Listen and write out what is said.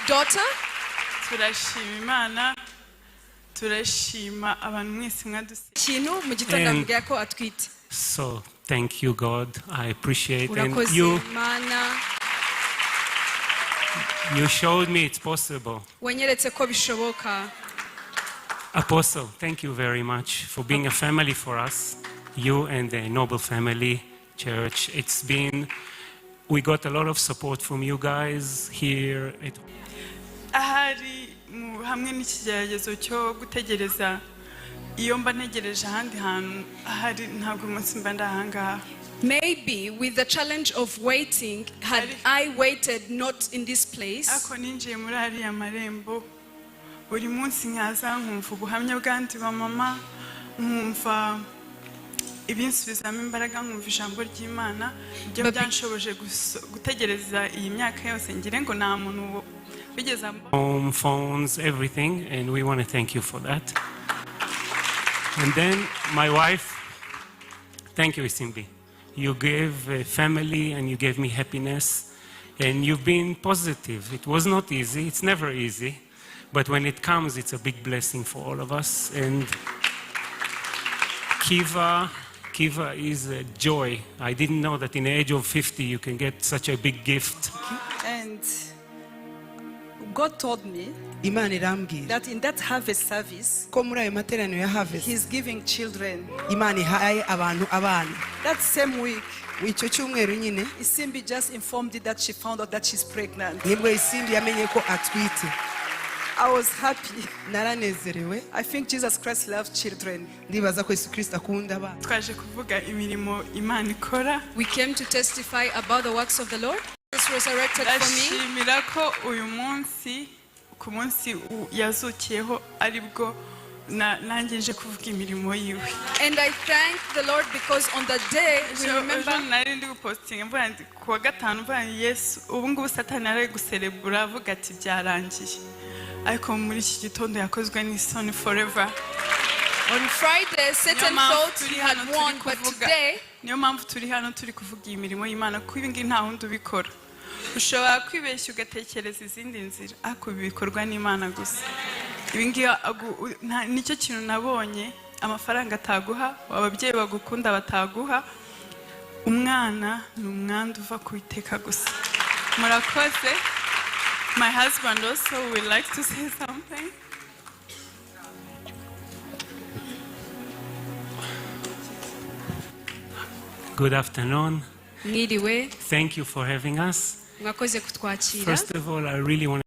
daughter. Turashima Imana, turashima abantu mwese mwaduse Ikintu mu gitondo ambwira ko atwite. So thank you, God. I appreciate. And Urakoze you, Mana. you showed me it's possible. Wanyeretse ko bishoboka. Apostle, thank you very much for being a family for us, you and the Noble Family Church. We got a lot of support from you guys here at Ahari hamwe n'ikigeragezo cyo gutegereza, iyo mba ntegereje ahandi hantu ahari, ntabwo uyu munsi mba ndi ahangaha. Maybe with the challenge of waiting, had I waited not in this place, Ariko ninjiye muri ariya marembo, buri munsi nkaza nkumva ubuhamya bw'andi bamama, nkumva ibinsubizamo imbaraga, nkumva ijambo ry'Imana, ibyo byanshoboje gutegereza iyi myaka yose, ngire ngo nta muntu wigeze ambona. Home, phones, everything, and we want to thank you for that. And then my wife, thank you, Isimbi. You gave a family and you gave me happiness, and you've been positive. It was not easy, it's never easy, but when it comes, it's a big blessing for all of us. And Kiva, Kiva is a joy. I didn't know that in the age of 50 you can get such a big gift. And God told me Imana irambwira that in that harvest service, ko muri ayo materaniro ya harvest He's giving children. Imana ihaye abantu abana. That same week, Icyo cyumweru nyine, Isimbi just informed me that she found out that she's pregnant. Nibwo Isimbi yamenye ko atwite. I was happy. Naranezerewe. I think Jesus Christ loves children. Ndibaza ko Yesu Kirisito akunda abana. Twaje kuvuga imirimo Imana ikora. We came to testify about the works of the Lord. Jesus resurrected for me. Ndashimira ko uyu munsi, ku munsi yazukiyeho, aribwo nanjye nje kuvuga imirimo yiwe. And I thank the Lord because on the day we Ejo remember nari ndi gupostinga mvuga nti ku wa gatanu, mvuga nti Yesu, ubu ngubu Satani yari ari guserebura avuga ati byarangiye, ariko muri iki gitondo yakozwe n'isoni forever. On Friday, Satan Niyo mpamvu thought turi he hano had turi won, but kuvuga today, niyo mpamvu turi hano turi kuvuga iyi mirimo y'Imana, kuko ibi ngibi nta wundi ubikora. Ushobora kwibeshya ugatekereza izindi nzira, ariko ibi bikorwa n'Imana gusa. Ibi ngibi nicyo kintu nabonye amafaranga ataguha, ababyeyi bagukunda bataguha. Umwana ni umwandu uva ku Iteka gusa. Murakoze. My husband also would like to say something. Good afternoon. Mwiriwe. Thank you for having us. Mwakoze kutwakira. First of all, I really want